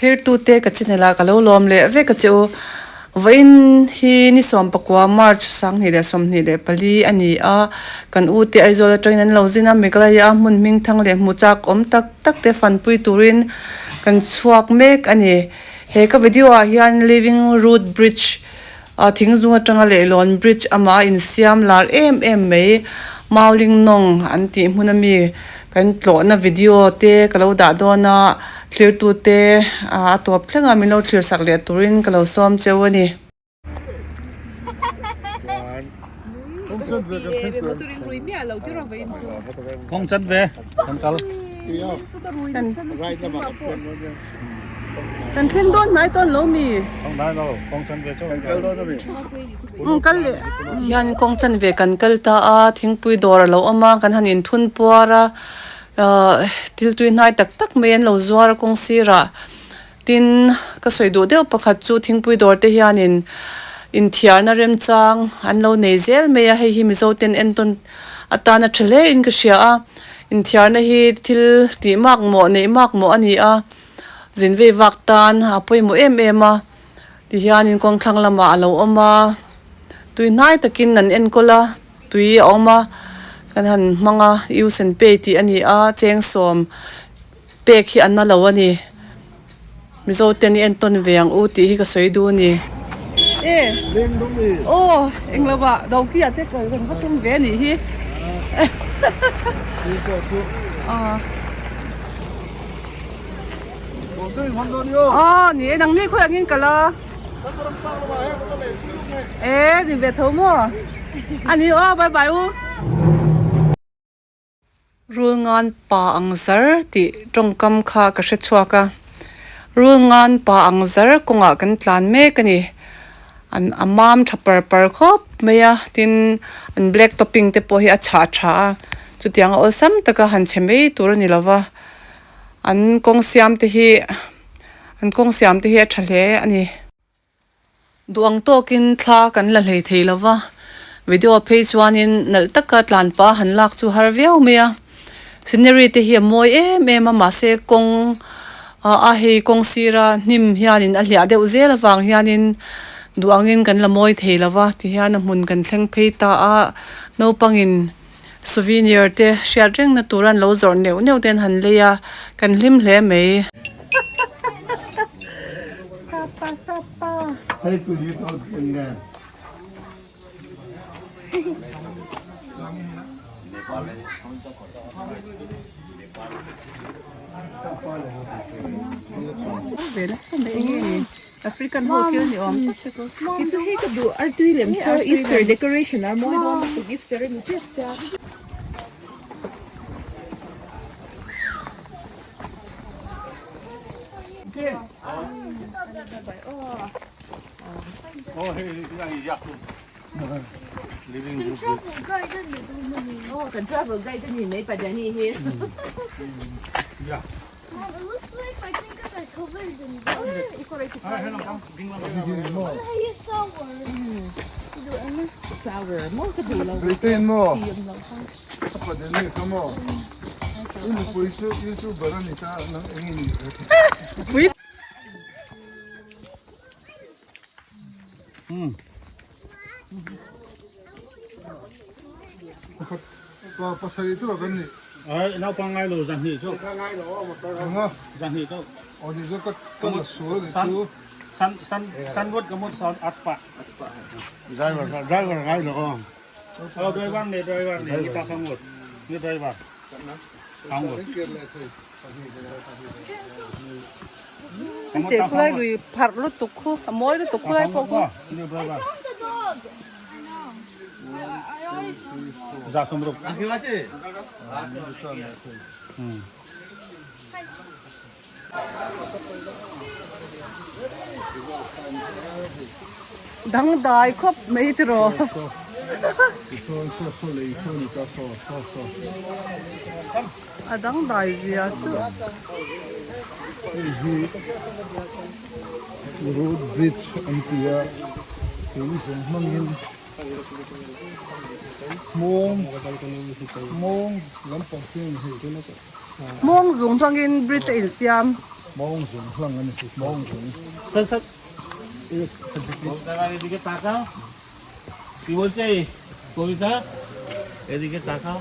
Thlirtute ka channel ah ka lo lawm leh vek a che u. Vawiin hi ni 14 March 2024 a ni a, kan u te Aizawl atangin an lo zin a, Meghalaya a hmun hming thang leh hmu chak awm tak tak te fanpui turin kan chhuak mek a ni. He ka video ah hian Living Root Bridge A thingzung atanga leihlawn bridge amah a insiam lar em em mai. Mauling nawng an tih hmun ami kan tlawhna video te ka lo dah dawn a, thlirtu te a tawp thleng a min lo thlir sak leh turin ka lo sawm cheu a ni. Kan thleng dawn hnai tawn lo mi? Umm kal leh. Hian kawng chan ve kan kal ta a, thingpui dawr a lo awm a, kan han inthun puar a, ahh thil tui hnai tak tak mai an lo zuar a kawng sirah. Tin, ka sawi duh deuh pakhat chu thingpui dawr te hianin inthiarna remchang an lo nei zel mai a, hei hi Mizo ten entawn atana tha hle in ka hria a, inthiarna hi thil tih mak mawh neih mak mawh a ni a, zin vei vak tan a pawimawh em em a, tihianin kawng thlang lamah a lo awm a, tui hnai takin an enkawl a, tui a awm a, kan han hmang a, use and pay tih a ni a, cheng sawm pek hi a na lo a ni. Mizo ten i entawn ve ang u tih hi ka sawi duh a ni. E aw englo ah doki ah te kal kan va tum ve a nih hi aw ni e nangni khawi angin kal a e ni ve tho maw a ni aw bye bye u. Rulngan pa ang zar tih tawngkam kha ka hre chhuak a, Rulngan pa ang zar kawngah kan tlan mek a ni. An a mam tha par par khawp mai a, tin an black topping te pawh hi a chhah tha a, chutiang a awlsam taka han chhe mai tur a ni lo va, an kawng siam te hi an kawng siam te hi a tha hle a ni. Duang tawkin thla kan la hlei thei lo va, video phei chuanin nalh taka tlan pah han lak chu har viau mai a. Scenery te hi a mawi em em a mahse kawng a hei kawng sira hnim hianin a hliah deuh zel avang hianin duangin kan la mawi thei lo va tihian a hmun kan thleng phei ta a, naupangin souvenir te hriat rengna tura an lo zawrh neuh neuh te an han lei a, kan hlim hle mai. African ho thil ni awm tak te chu. Khi chu hei ka duh artui lem chu Easter decoration a mawi dawn lutuk Easter a ni chiah sia. Kan travel guide a ni mai Padani hi. Britain maw? A Padani kha maw? I nupui chu youtuber a ni ta nang eng i nih? Pa pasarih chu kan ni. Ai naupang ngai lo zan hnih chu. Anga. Zan hnih chu. Aw ni chu ka ka la sual ni chu. San san san ruat ka mut san at pa. Driver driver ngai lo. Aw driver ne driver ne ni ta sang ngot. Ni driver. Sang ngot. An chei khulai lui pharh lutuk khu a mawi lutuk khulai pawh khu. Dangdai khawp mai tiraw. A dangdai zia chu. Hei hi road bridge an ti a tui zawng hmangin hmawng hmawng lampang hi a ni hei. Hmawng zung hmangin bridge a insiam. Mawng zung hlang a ni mawng zung. এদিকে তাকাও কি বলছে কবিতা এদিকে তাকাও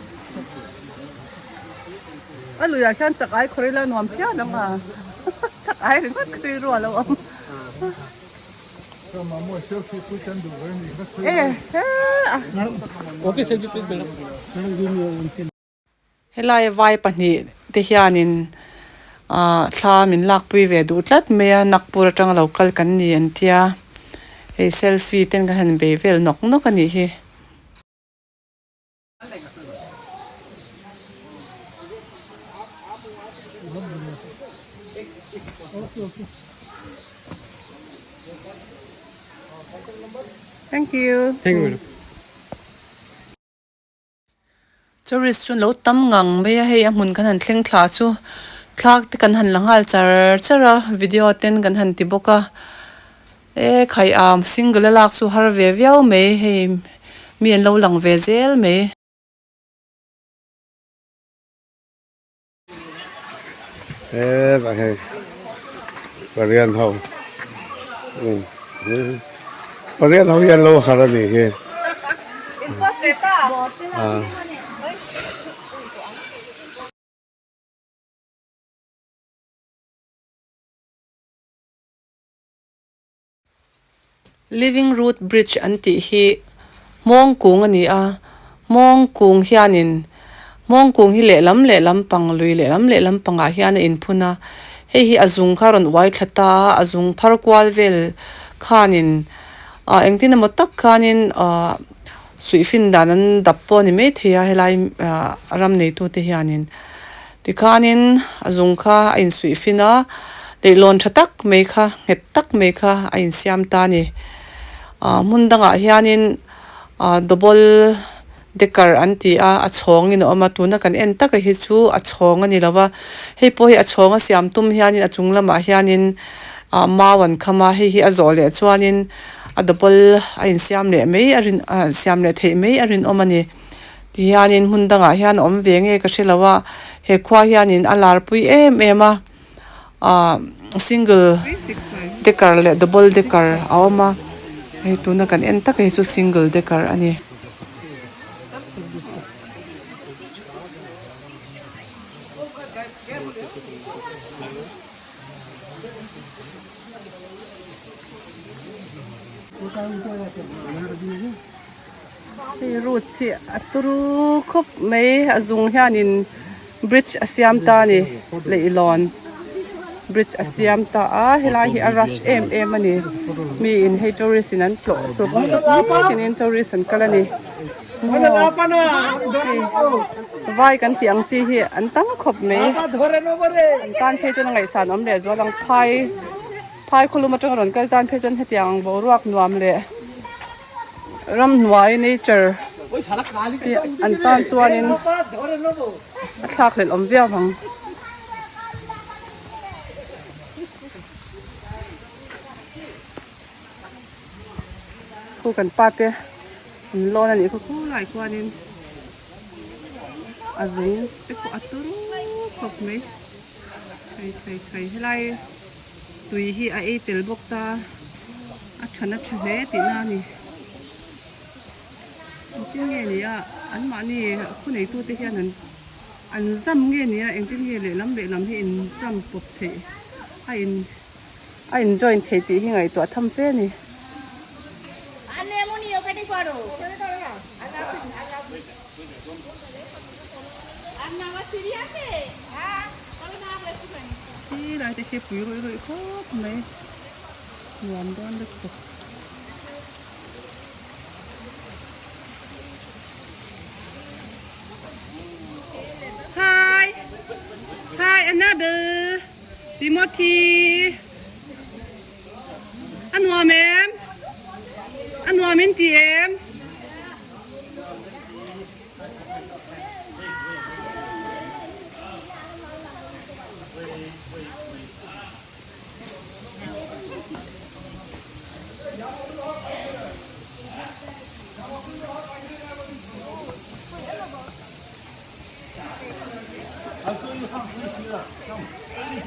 A luiah hian chak ai khawr ila nuam phian ang a chak ai ringawt ka tui rual lo ang. E he a. Helai vai pahnih te hianin ah thla min lakpui ve duh tlat mai a Nagpur atanga lo kal kan ni an tia hei selfie ten kan han bei vel nawk nawk a nih hi. Thank you. Thank you madam. Tourist chu an lo tam ngang mai a hei a hmun kan han thleng thla chu thlak te kan han la nghal char char a video ten kan han ti bawk a e khai am single a lak chu har ve viau mai hei mi an lo lang ve zel mai. Hetah hei parian ho parian ho hi an lo harh a nih hi Living Root Bridge an tih hi hmawng kung a ni a, hmawng kung hianin hmawng kung hi lehlam lehlam pang lui lehlam lehlam pangah hian a inphun a, hei hi a zung kha a rawn uai thla ta a, a zung phar kual vel khanin ah engtin emaw tak khanin ah suihfin dan an dap pawh a ni maithei a helai ah ram neitute hianin. Tikhanin a zung kha a insuihfin a, leihlawn tha tak mai kha nghet tak mai kha a insiam ta a ni. Ahh hmun dangah hianin ahh double decker an ti a, a chhawngin a awm a, tuna kan en taka hi chu a chhawng a ni lo va, hei pawh hi a chhawng a siam tum hianin a chung lamah hianin ahh mau an kham a, hei hi a zawh leh chuanin a double a insiam leh mai a rin ahh siam leh theih mai a rinawm a ni. Tihianin hmun dangah hian a awm ve nge ka hre lo a, he khua hianin a larpui em em a, ah single decker leh double decker a awm a, hei tuna kan en tak hi chu single decker a ni. Hei roots hi a turu khawp mai a zung hianin bridge a siam ta a ni leihlawn bridge a siam ta a helai hi a rush em em a ni mi in hei tourist in an tlawh tlawk nitin in tourist an kal a ni maw hei vai kan tih ang chi hi an tam khawp mai an tan phei chuan a ngaihsan awm leh zual ang phai Phai khawlum atanga rawn kal tan phei chuan hetiang boruak nuam leh ramhnuai nature hi an tan chuanin a thlak hlelh awm viau ang. Khu kan pa te an lawn a nih khu khulai khuanin a zung te pawh a turu khawp mai thei thei thei helai. Tui hi a ei tel bawk ta, a than a tha hle tihna a ni. Engtin nge ni a, anmahni khuneitute hian an an zam nge ni a, engtin nge lehlam lehlam hi in zam pawp theih a in a in join thei tih hi ngaihtuah tham fe a ni. Khi lai te khi pui ruih ruih khawp mai nuam dawn lutuk. Hi hi Annabelle Timothy a nuam em a nuam in ti em.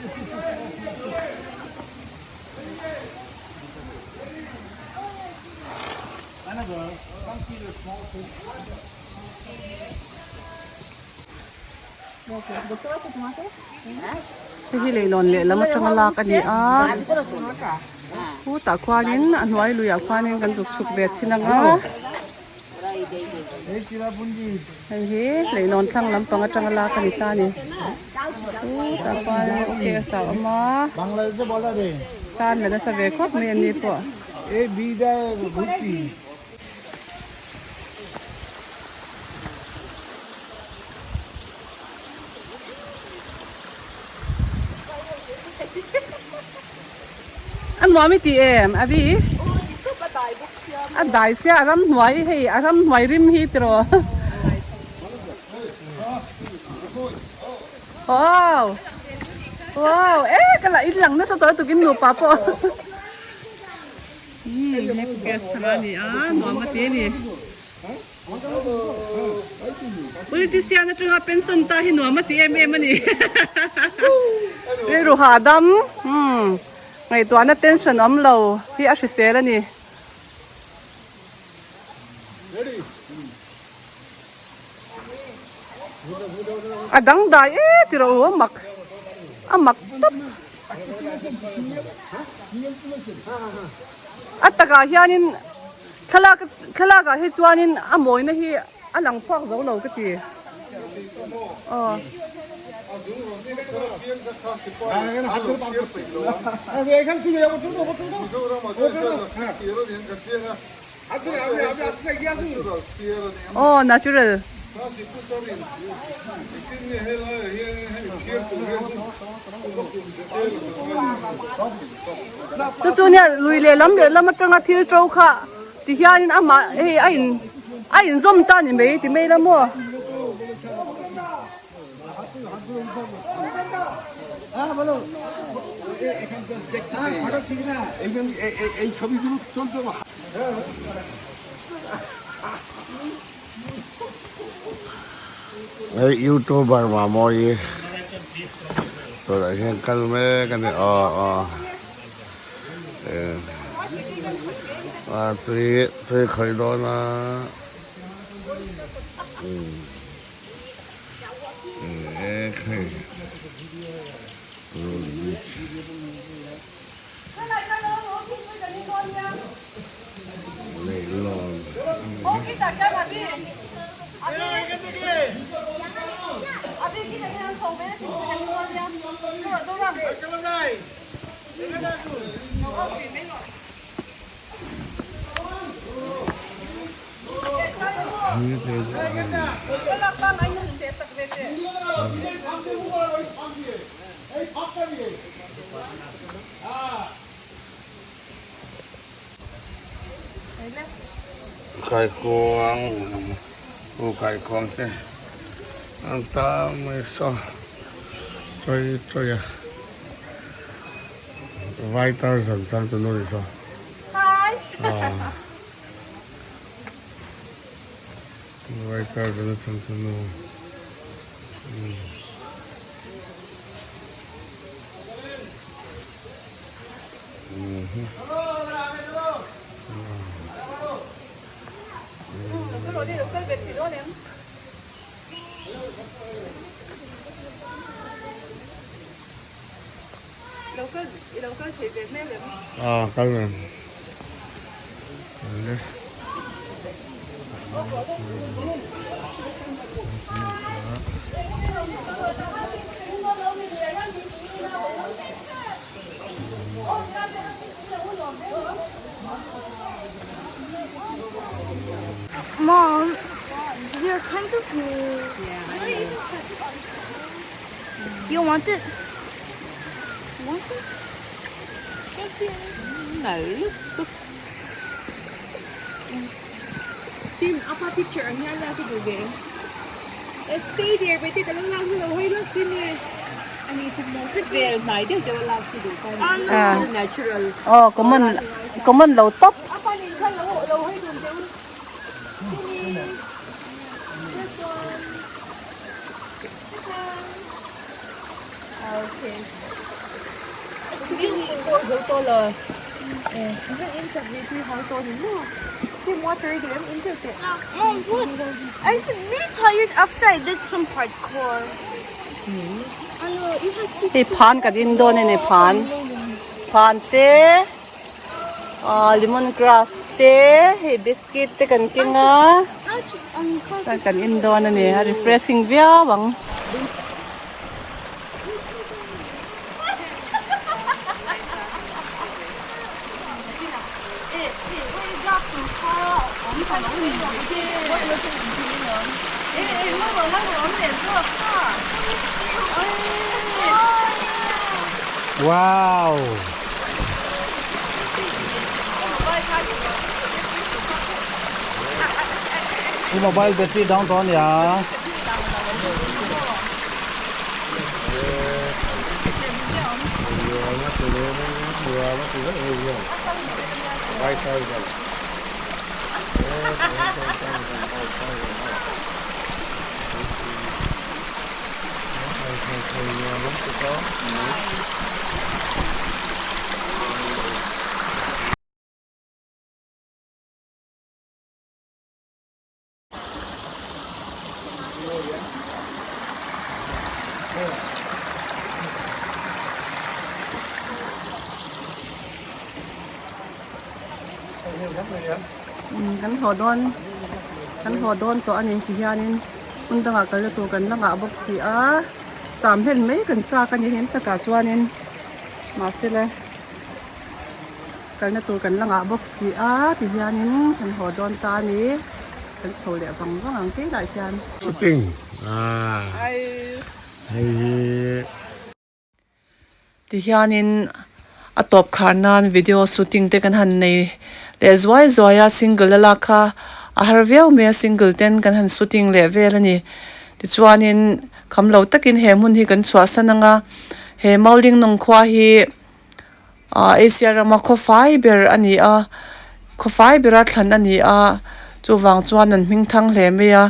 Hei hi leilawn lehlam atanga lak a ni a khutah khuanin a hnuai luiah khuanin kan zuk chhuk ve thin ang a hei hi leilawn thlang lampang atanga lak a ni ta a ni khutah khuanin ok a awm a tan la nasa ve khawp mai a ni pawh. A nuam i ti em Abby? A dai sia a ramhnuai hei a ramhnuai rim hi tiraw. Wow! Wow! E ka la in lang nasa tawh tukin nupa pawh. Ih he thar a ni a nuam a ti a ni. Politician atanga pension ta hi nuam a ti em em a ni. Rilru hahdam umm ngaihtuahna tension awm lo hi a hrisel a ni. A dangdai e ti rawh u a mak a mak tawp. A takah hianin thlalak thlalak ah hi chuanin a mawina hi a lang chhuak zo lo ka ti aw. Aw natural. Chu chu nia lui lehlam lehlam atanga thil to kha ti hianin amah hei a in a inzawm ta ni mai ti mai la maw. Hei youtuber Mamawii tunah hian kal mek a ni aw aw tui tui khawih dawn a ekhei road bridge. Leihlawn Kaikuang u kaikuang te an tam mai saw chawi chawi a vai tarzan chang chu nu ni saw ah vai tarzan chang chu nu. Ah, kal ve. Mom, you're kind of mean. You want it? Want it? No. Tin apa picture ang hian la tu ge. Stay there but it lang lang lo hoi lo sin ni. Ani tu mo sit vel nai deuh deuh lak chu duh ka ni. Natural. Aw common common lo tawp. Apa nen khan lo lo hoi dun deuh. Tini. This one. This one. Okay. Mom, what? I should be tired after I did some parkour. Hei phan kan in dawn a ni phan phan te ah lemon grass te hei biscuit te kan keng a chuan kan in dawn a ni a refreshing viau ang. Wow! I mobile battery down tawh ania. Kan haw dawn kan haw dawn tawh a ni ti hianin hmun dangah kal na tur kan la ngah bawk si a cham hlen mai kan chak a ni hlim takah chuanin mahse le Kalna tur kan la ngah bawk si a ti hianin kan haw dawn ta a ni kan chho leh vang vang ang tih lai hian. Shooting ah hei hi. Ti hianin a tawp khar nan video shooting te kan han nei leh zuai zuai a single a lak kha a har viau mai a single ten kan han shooting leh vel a ni tichuanin kham lo takin he hmun hi kan chhuahsan ang a he Mauling nawng khua hi. Ahh Asia rama khawfai ber a ni a khawfai bera thlan a ni a chuvang chuan an hming thang hle mai a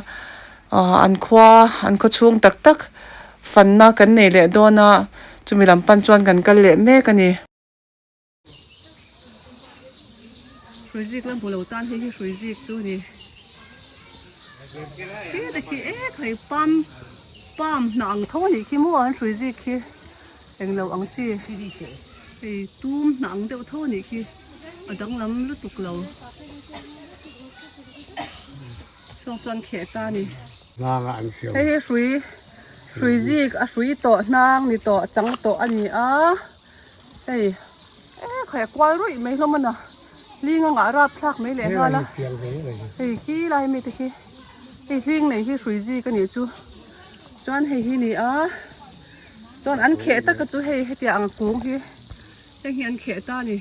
ahh an khua an khaw chhung tak tak fanna kan nei leh dawn a chumi lam pan chuan kan kal leh mek a ni. Hrui zik la hmu lo tan hei hi hrui zik chu a ni khi te khi ek hei palm palm hnah ang tho a nih khi maw an hrui zik khi. Englo ang chi hei tum hnah ang deuh tho a nih khi a danglam lutuk lo saw chuan kheh ta a ni hei hi hrui hrui zik a hrui tawh hnang ni tawh chang tawh a ni a hei e khawi a kual ruih mai hlawm a na hling a ngah rap thlak mai leh nghal a hei khi lai mi te khi hei hling nei hi hrui zik a nih chu chuan hei hi ni a. Chuan an kheh tak a chu hei hetiang ang kung hi heng hi an kheh ta a ni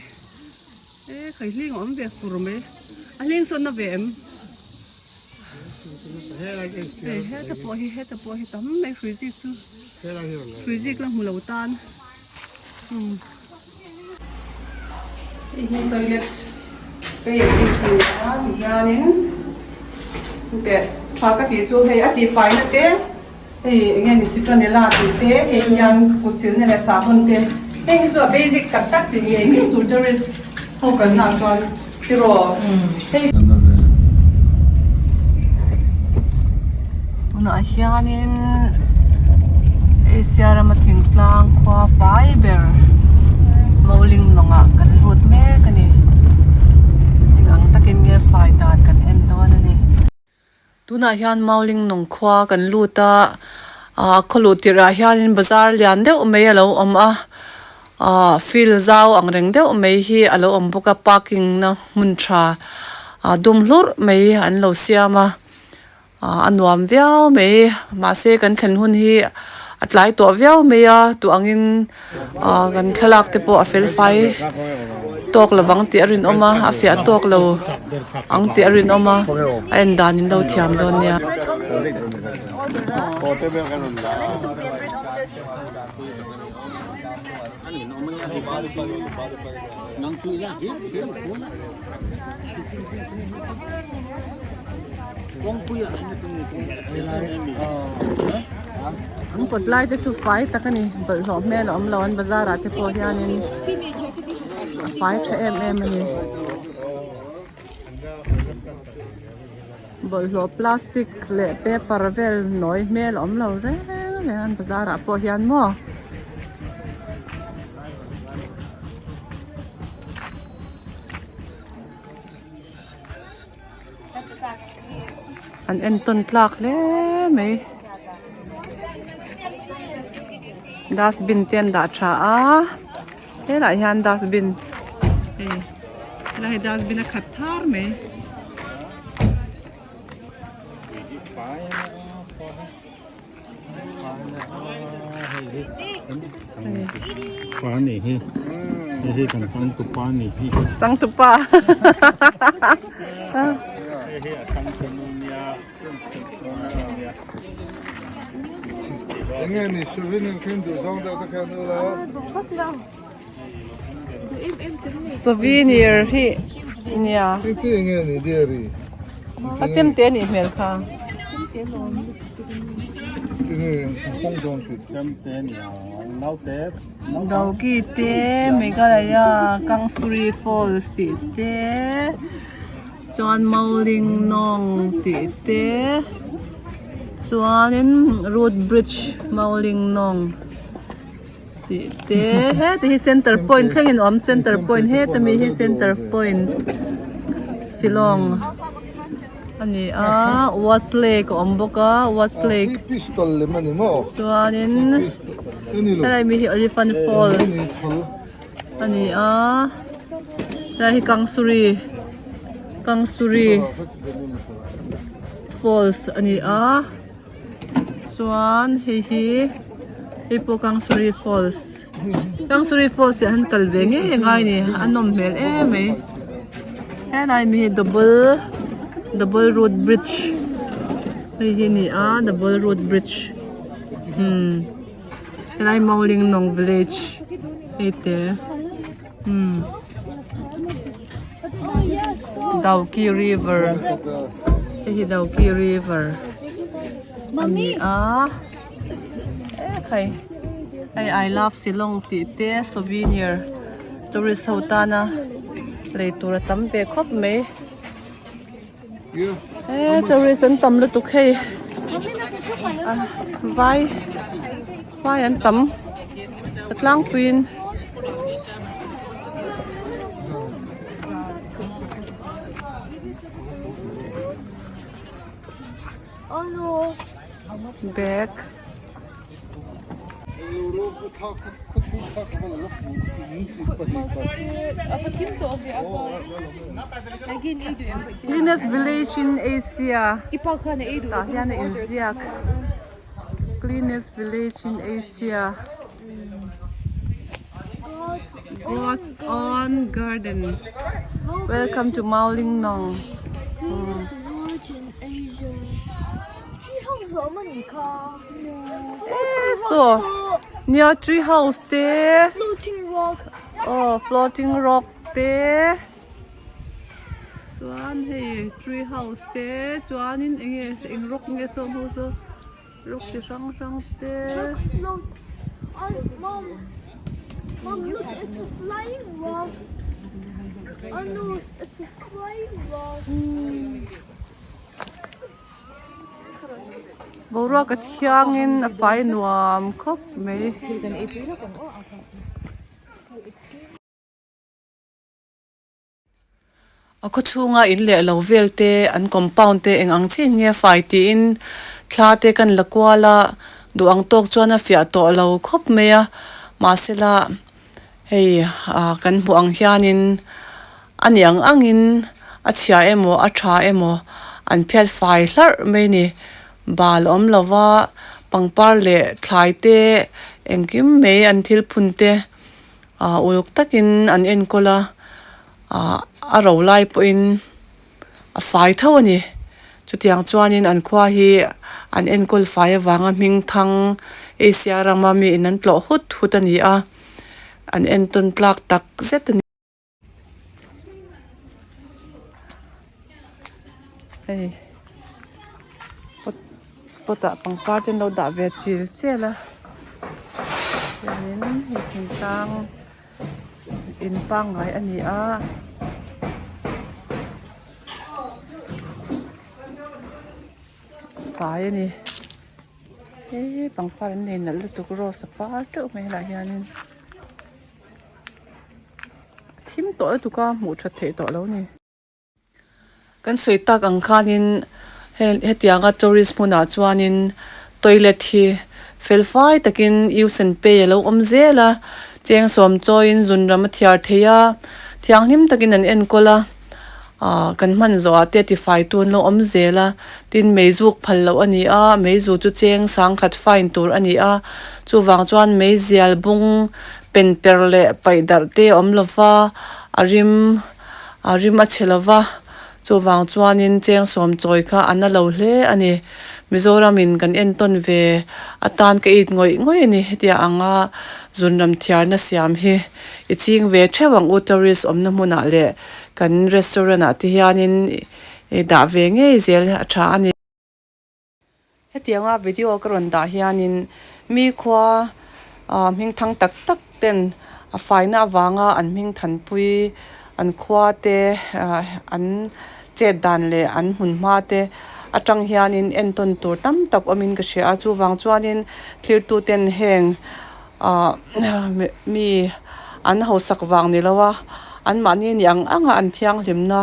e khai hling a awm ve fur mai a hling sawn na ve em hei heta pawh hi heta pawh hi tam mai hrui zik chu hrui zik la hmu lo tan umm hei hi toilet hei hi chi a tihianin teh tha ka tih chu hei a tihfaina te. Hei eng nge ni citronella tih te hei hian kut silna leh sahbawn te heng hi chu a basic tak tak tih ngei ngei tur tourist ho kalna ah chuan tiraw hei. Tunah hianin Asia rama thingtlang khua fai ber Mauling lawngah kan lut mek a ni eng ang takin nge fai dan kan en dawn a ni. Tunah hian Mauling nawng khua kan lut a, ah khaw luh tirh ah hianin bazar lian deuh mai a lo awm a, ah field zau ang reng deuh mai hi a lo awm bawk a parking na hmun tha ah dum hlurh mai an lo siam a, ah a nuam viau mai mahse kan thlen hun hi a tlai tawh viau mai a duh angin ah kan thlalak te pawh a fel fai tawk lovang tih a rinawm a a fiah tawk lo ang tih a rinawm a a en dan in lo thiam dawn nia. An kawt lai te chu fai tak a ni bawlhhlawh hmel a awm lo an bazar ah te pawh hianin. a fai tha em em a ni bawlhhlawh plastic leh paper vel nawi hmel a awm lo reng reng a bazar ah pawh hian maw. An entawn tlak hle mai dustbin te an dah tha a helaiah hian dustbin hei helai hi dustbin a khat thar mai. Changtupa Souvenir hi nia a chemte anih hmel kha. Dawki te Meghalaya Kangsuri Falls tih te chuan Mauling Nawng tih te chuanin Root Bridge Mauling Nawng tih te heti hi center point thlengin a awm center point heta mi hi center point Shillong a ni a watch lake a awm bawk a watch lake chuanin helai mi hi elephant falls a ni a helai hi kangsuri kangsuri falls a ni a. Chuan hei hi hei pawh Kangsuri falls Kangsuri falls ah hian kal ve ngei a ngai a ni a nawm hmel em mai helai mi hi double double road bridge hei hi a ni a double road bridge umm helai Mawlyngnawng village hei te umm Dauki river hei hi Dauki river a ni a ekhai hei I love Shillong tih te souvenir tourist ho tana lei tur a tam ve khawp mai e tourist an tam lutuk hei vai vai an tam a tlangpuiin. Bag. Cleanest village in Asia tah hian a inziak cleanest village in Asia God's own garden welcome to Mawlyngnawng. Saw nia tree house te aw floating rock te chuan hei tree house te chuanin eng nge eng rock nge saw ho saw rock chi hrang hrang te. Boruak a thiangin a fai nuam khawp mai. A khaw chhunga in leh lo vel te an compound te eng ang chiah in nge fai tiin thla te kan la kual a duh ang tawk chuan a fiah tawh lo khawp mai a mahsela hei ah kan hmuh ang hianin A ni ang angin a chhia emaw a tha emaw an phiat fai hlarh mai a ni. Bal awm lova pangpar leh thlai te engkim mai an thil phun te ah uluk takin an enkawl a, ah a ro lai pawhin a fai tho a ni. Chutiang chuanin an khua hi an enkawl fai avanga hming thang Asia rama mi in an tlawh hut hut a ni a, an entawn tlak tak zet a ni. Hei pot pot ah pangpar te an lo dah ve chil chel a chuanin hei thingtlang. In pangngai a ni a. Fai a ni. He pangpar an nei nalh lutuk rose a par teuh mai helaiah hianin a thim tawh lutuk a hmuh that theih tawh lo a ni. Kan sawi tak ang khanin hetianga tourist hmunah chuanin toilet hi fel fai takin use and pay a lo awm zel a cheng sawm chawiin zun ram a thiar thei a thianghlim takin an enkawl a. Ahh kan hman zawhah te tifai tu an lo awm zel a, tin meizuk phal loh a ni a, meizu chu cheng sangkhat fine tur a ni a, chuvang chuan meizial bung pen per leh paih darh te a awm lo va, a rim a rim a chhe lo va, chuvang chuanin cheng sawm chawi kha a na lo hle a ni. Mizoramin kan entawn ve atan ka it ngawih ngawih a ni hetiang anga zunram thiarna siam hi i ching ve theuh ang u tourist awmna hmunah leh Kan restaurant ah te hianin i dah ve ngei zel a tha a ni. Hetianga video ka rawn dah hianin mi khua ah hming thang tak tak ten a faina avanga an hming thanpui an khua te ah an chet dan leh an hmun hma te atang hianin entawn tur tam tak awmin ka hria a chuvang chuanin thlir tu ten heng ah mi an hausak vang ni lo a anmahni ni ang ang a an thianghlimna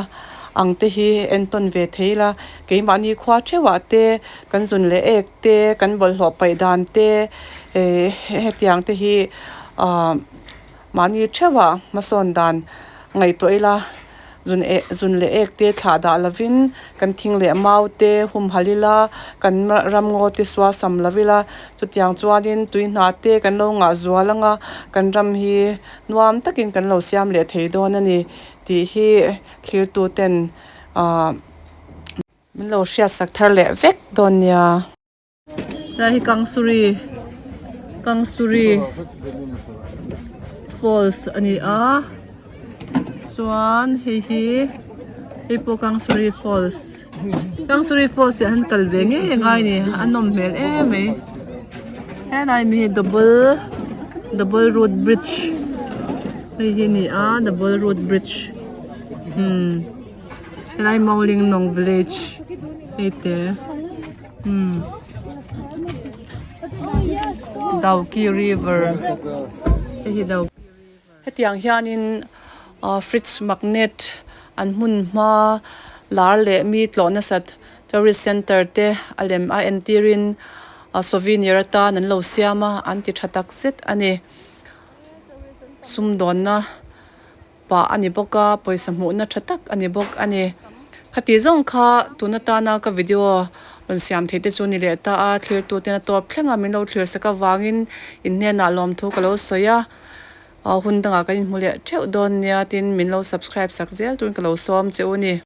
ang te hi entawn ve thei ila keimahni khua theuhah te kan zun leh ek te kan bawlhhlawh paih dan te eh hetiang te hi ah mahni theuhah hmasawn dan ngaihtuah ila. Zun eh zun leh ek te thlah dah lovin kan thing leh mau te humhalh ila kan ramngaw te sual sam lo ila chutiang chuanin tui hnah te kan lo ngah zual ang a kan ram hi nuam takin kan lo siam leh thei dawn a ni tih hi thlir tu ten ah min lo hriatsak thar leh vek dawn nia. Helai hi Kangsuri Kangsuri falls a ni a chuan hei hi hei pawh Kangsuri falls Kangsuri falls ah hian kal ve ngei a ngai a ni a nawm hmel em mai helai mi hi double double root bridge hei hi a ni a double root bridge umm helai Mawlyngnawng village hei te. Umm Dauki river hei hi Dauki river hetiang hianin ah fridge magnet an hmun hma lar leh mi tlawh nasat tourist centre te a lem a entirin ah souvenir atan an lo siam a an ti tha tak zet a ni sumdawnna. pah a ni bawk a pawisa hmuhna tha tak a ni bawk a ni khati zawng kha tun atana ka video rawn siam theih te chu ni leh ta a thlir tu ten a tawp thleng a min lo thlir sak avangin in hnenah lawmthu ka lo sawi a aw hun dangah kan inhmu leh theuh dawn nia tin min lo subscribe sak zel turin ka lo sawm che u a ni.